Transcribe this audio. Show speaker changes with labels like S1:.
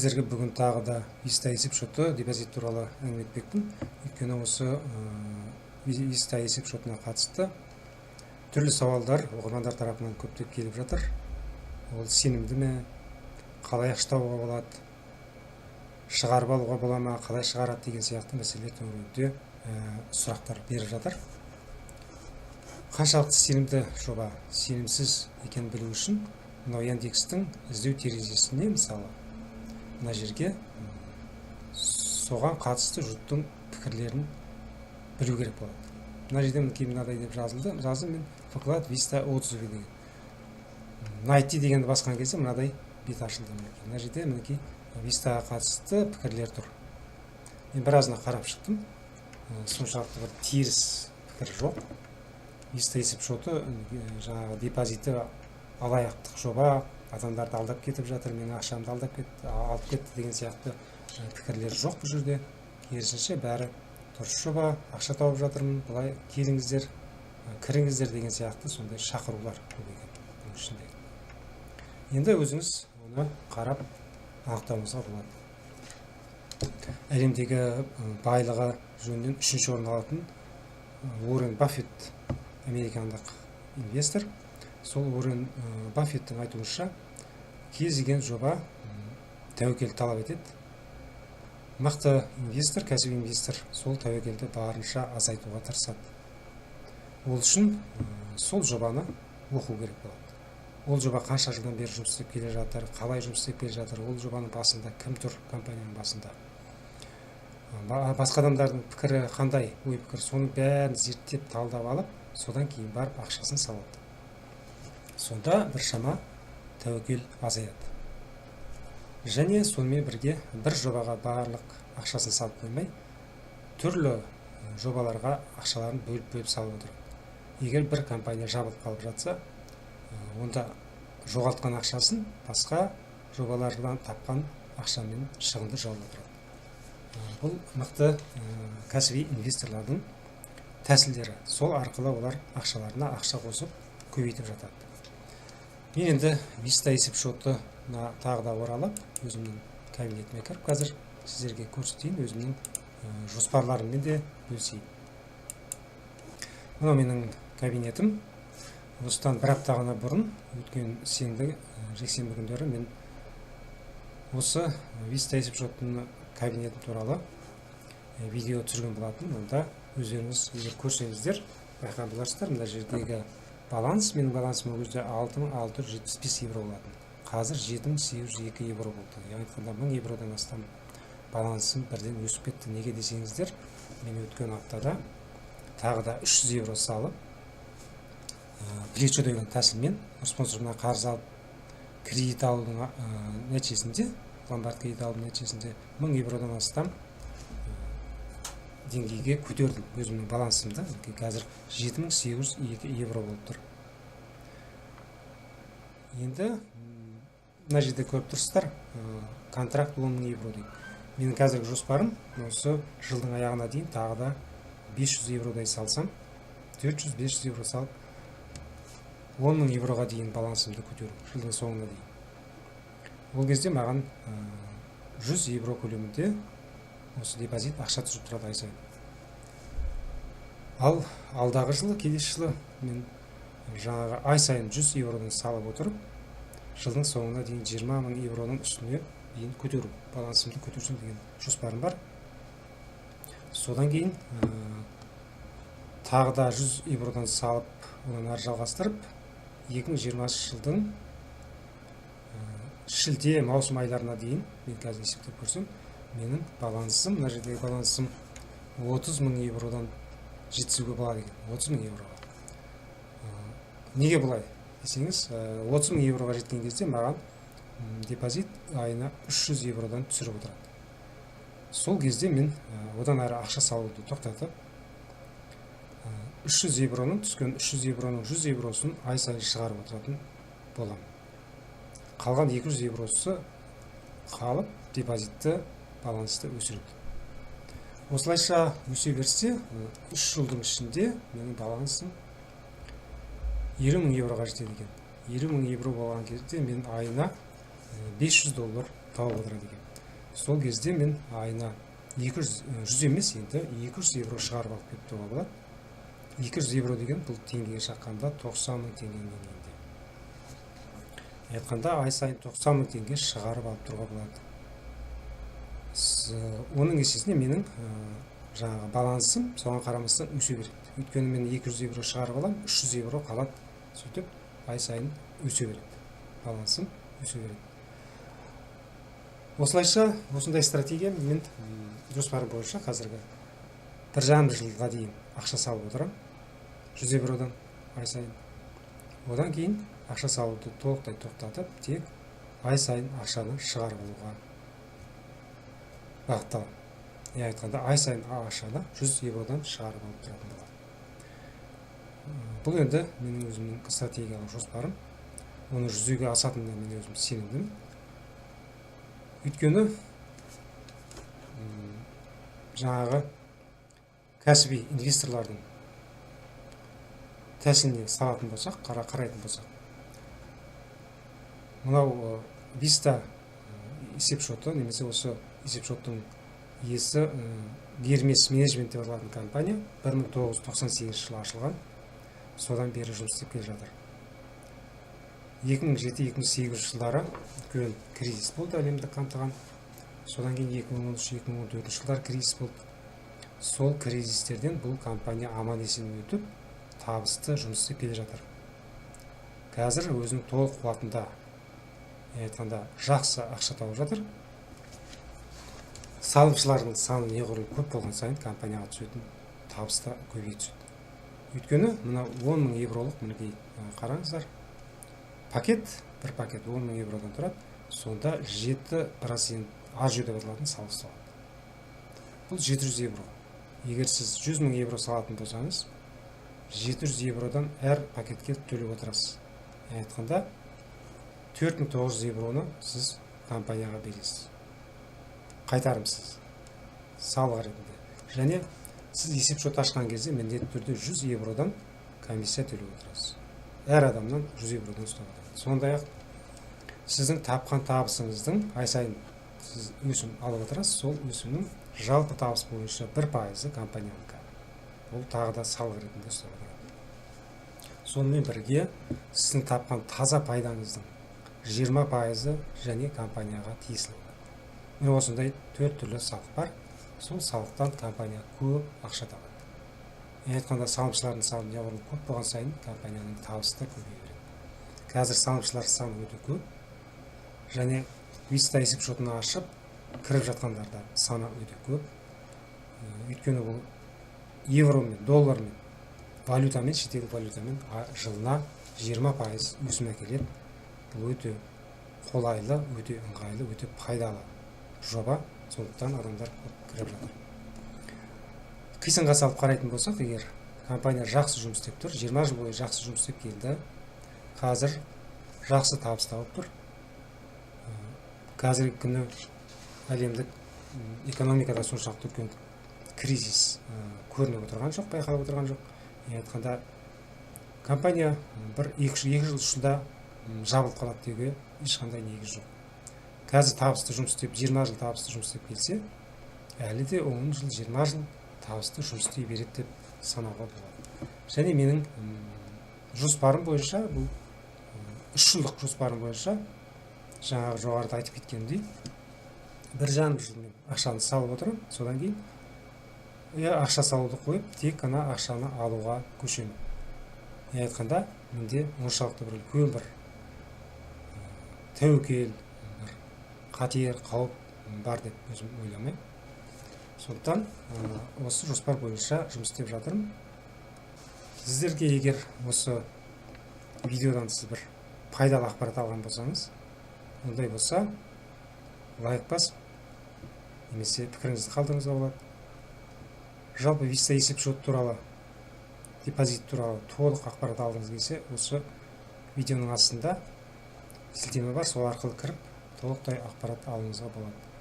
S1: Сіздерге бүгін тағы да Виста есеп шоты, депозит туралы әңгіме етпекпін. Өйткені осы Виста есеп шотына қатысты түрлі сауалдар оқырмандар тарапынан көптеп келіп жатыр. Ол сенімді ме, қалай ақша табуға болады, шығарып алуға бола ма, қалай шығарады деген сияқты мәселелер төңірегінде сұрақтар беріп жатыр. Қаншалықты сенімді жоба, сенімсіз екенін білу үшін мынау Яндекстің іздеу терезесіне, мысалы, мына жерге соған қатысты жұрттың пікірлерін білу керек болады. Мына жерде, мінекей, мынадай деп жазылды, жаздым мен: «Вклад Виста отзывы» деген. «Найти» дегенді басқан кезде мынадай бет ашылды. Мінекей, мына жерде, мінекей, Вистаға қатысты пікірлер тұр. Мен біразына қарап шықтым. Соншалықты бір теріс пікір жоқ. Виста есеп шоты, жаңағы депозиті алаяқтық жоба, адамдарды алдап кетіп жатыр, менің ақшамды алдап кетті, алып кетті деген сияқты пікірлер жоқ бұл жерде. Керісінше, бәрі дұрыс жоба, ақша тауып жатырмын, былай келіңіздер, кіріңіздер деген сияқты сондай шақырулар көп екен бұның ішінде. Енді өзіңіз оны қарап анықтауыңызға болады. Әлемдегі байлығы жөнінен үшінші орын алатын Уоррен Баффет, американдық инвестор, сол Уоррен Баффеттің айтуынша, кез келген жоба тәуекел талап етеді. Мықты инвестор, кәсіби инвестор сол тәуекелді барынша азайтуға тырысады. Ол үшін сол жобаны оқу керек болады. Ол жоба қанша жылдан бері жұмыс істеп келе жатыр, қалай жұмыс істеп келе жатыр, ол жобаның басында кім тұр, компанияның басында басқа адамдардың пікірі қандай, ой пікір, соның бәрін зерттеп, талдап алып, содан кейін барып ақшасын салады. Сонда біршама тәуекел азаяды. Және сонымен бірге бір жобаға барлық ақшасын салып қоймай, түрлі жобаларға ақшаларын бөліп бөліп салып отырады. Егер бір компания жабылып қалып жатса, онда жоғалтқан ақшасын басқа жобалардан тапқан ақшамен шығынды жауып отырады. Бұл мықты кәсіби инвесторлардың тәсілдері. Сол арқылы олар ақшаларына ақша қосып, көбейтіп жатады. Мен енді Виста есеп шотына тағы да оралып, өзімнің кабинетіме кіріп, қазір сіздерге көрсетейін, өзімнің жоспарларыммен де бөлісейін. Мынау менің кабинетім. Осыдан бір апта ғана бұрын, өткен сенбі, жексенбі күндері мен осы Виста есеп шотының кабинеті туралы видео түсірген болатын. Онда өздеріңіз егер көрсеңіздер, байқаған боларсыздар, мына жердегі баланс, менің балансым ол кезде 6675 евро болатын, қазір 7802 евро болды. Яғни айтқанда, 1000 евродан астам балансым бірден өсіп кетті. Неге десеңіздер, мен өткен аптада тағы да 300 евро салып, плечо деген тәсілмен, спонсорымнан қарыз алып, кредит алудың нәтижесінде, ломбард кредит алудың нәтижесінде 1000 евродан астам деңгейге көтердім өзімнің балансымды. Мінекей, қазір 7802 евро болып тұр. Енді мына жерде көріп тұрсыздар, контракт 10 000 евро дейді. Менің қазіргі жоспарым: осы жылдың аяғына дейін тағы да 500 евродай салсам, 400-500 евро салып, 10 000 евроға дейін балансымды көтеру жылдың соңына дейін. Ол кезде маған 100 евро көлемінде осы депозит ақша түсіп тұрады ай сайын. Ал алдағы жылы, келесі жылы мен жаңағы ай сайын 100 евродан салып отырып, жылдың соңына дейін 20 мың евроның үстіне дейін көтеру, балансымды көтерсем деген жоспарым бар. Содан кейін тағы да 100 евродан салып, одан ары жалғастырып, 2020 жылдың шілде, маусым айларына дейін, мен қазір есептеп көрсем, менің балансым, мына жердегі балансым 30 мың евродан жеткізуге болады екен, 30 мың евроға. Неге бұлай десеңіз, 30 мың евроға жеткен кезде маған депозит айына 300 евродан түсіріп отырады. Сол кезде мен одан әрі ақша салуды тоқтатып, 300 евроның, түскен 300 евроның 100 евросын ай сайын шығарып отыратын боламын. Қалған 200 евросы қалып, депозитті, балансты өсіреді. Осылайша өсе берсе, 3 жылдың ішінде менің балансым 50 мың евроға жетеді екен. 50 мың евро болған кезде мен айына 500 доллар тауып отырады екен. Сол кезде мен айына 200 емес, енді 200 евро шығарып алып келіп тұруға болады. 200 евро деген бұл теңгеге шаққанда 90 мың теңгенің деңгейінде. Айтқанда, ай сайын 90 мың теңге шығарып алып тұруға болады. Оның есесіне менің жаңағы балансым соған қарамастан өсе береді. Өйткені мен 200 евро шығарып аламын, 300 евро қалады. Сөйтіп ай сайын өсе береді. Балансым өсе береді. Осылайша, осындай стратегия мен жоспарым бойынша қазіргі 1,5 жылға дейін ақша салып отырамын 100 евродан ай сайын. Одан кейін ақша салуды толықтай тоқтатып, тек ай сайын ақшаны шығарып алуға бағытталамын. Не айтқанда, ай сайын ақшаны 100 евродан шығарып алып тұратын боламын. Бұл енді менің өзімнің стратегиялық жоспарым. Оны жүзеге асатынына мен өзім сенімдімін. Өйткені жаңағы кәсіби инвесторлардың тәсіліне салатын болсақ, қарайтын болсақ, мынау Виста есепшоты немесе осы есепшоттың иесі Гермес Менеджмент деп аталатын компания 1998 жылы ашылған, содан бері жұмыс істеп келе жатыр. 2007-2008 жылдары үлкен кризис болды, әлемді қамтыған. Содан кейін 2013-2014 жылдары кризис болды. Сол кризистерден бұл компания аман есен өтіп, табысты жұмыс істеп келе жатыр. Қазір өзінің толық қуатында, айтқанда, жақсы ақша тауып жатыр. Салымшылардың саны неғұрлым көп болған сайын, компанияға түсетін табыс та көбейе түседі. Өйткені мына 10 мың евролық, мінекей, қараңыздар, пакет, бір пакет 10 мың евродан тұрады. Сонда 7% ажио деп аталатын салық салады. Бұл 700 евро. Егер сіз 100 мың евро салатын болсаңыз, 700 евродан әр пакетке төлеп отырасыз. Айтқанда, 4900 евроны сіз компанияға бересіз қайтарымсыз салық ретінде. Және сіз есепшот ашқан кезде міндетті түрде 100 евродан комиссия төлеп отырасыз, әр адамнан 100 евродан ұстап отырады. Сондай ақ сіздің тапқан табысыңыздың, ай сайын сіз өсім алып отырасыз, сол өсімнің жалпы табыс бойынша 1%-ы компаниянікі, ол тағы да салық ретінде ұстап отырады. Сонымен бірге сіздің тапқан таза пайдаңыздың 20%-ы және компанияға тиесілі болады. Міне, осындай төрт түрлі салық бар. Сол салықтан компания көп ақша табады. Яғни айтқанда, салымшылардың саны неғұрлым көп болған сайын, компанияның табысы да көбейе береді. Қазір салымшылар саны өте көп және Виста есепшотын ашып кіріп жатқандар да саны өте көп. Өйткені бұл евромен, доллармен, валютамен, шетелдік валютамен жылына 20% өсім әкеледі. Бұл өте қолайлы, өте ыңғайлы, өте пайдалы жоба. Сондықтан адамдар көп кіріп жатыр. Қисынға салып қарайтын болсақ, егер компания жақсы жұмыс істеп тұр, 20 жыл бойы жақсы жұмыс істеп келді, қазір жақсы табыс тауып тұр. Қазіргі күні әлемдік экономикада соншалықты үлкен кризис көрініп отырған жоқ, байқалып отырған жоқ. Не айтқанда, компания бір екі жыл ішінде жабылып қалады деуге ешқандай негіз жоқ. Қазір табысты жұмыс істеп, 20 жыл табысты жұмыс істеп келсе, әлі де 10 жыл, 20 жыл табысты жұмыс істей береді деп санауға болады. Және менің жоспарым бойынша, бұл 3 жылдық жоспарым бойынша, жаңағы жоғарыда айтып кеткенімдей, 1,5 жыл мен ақшаны салып отырамын. Содан кейін, иә, ақша салуды қойып, тек қана ақшаны алуға көшемін. Не айтқанда, менде оншалықты бір үлкен бір тәуекел, бір қатер, қауіп бар деп өзім ойламаймын. Сондықтан осы жоспар бойынша жұмыс істеп жатырмын. Сіздерге егер осы видеодан сіз бір пайдалы ақпарат алған болсаңыз, ондай болса, лайк басып немесе пікіріңізді қалдыруыңызға болады. Жалпы Виста есепшот туралы, депозит туралы толық ақпарат алғыңыз келсе, осы видеоның астында сілтеме бар, сол арқылы кіріп, толықтай ақпарат алуыңызға болады.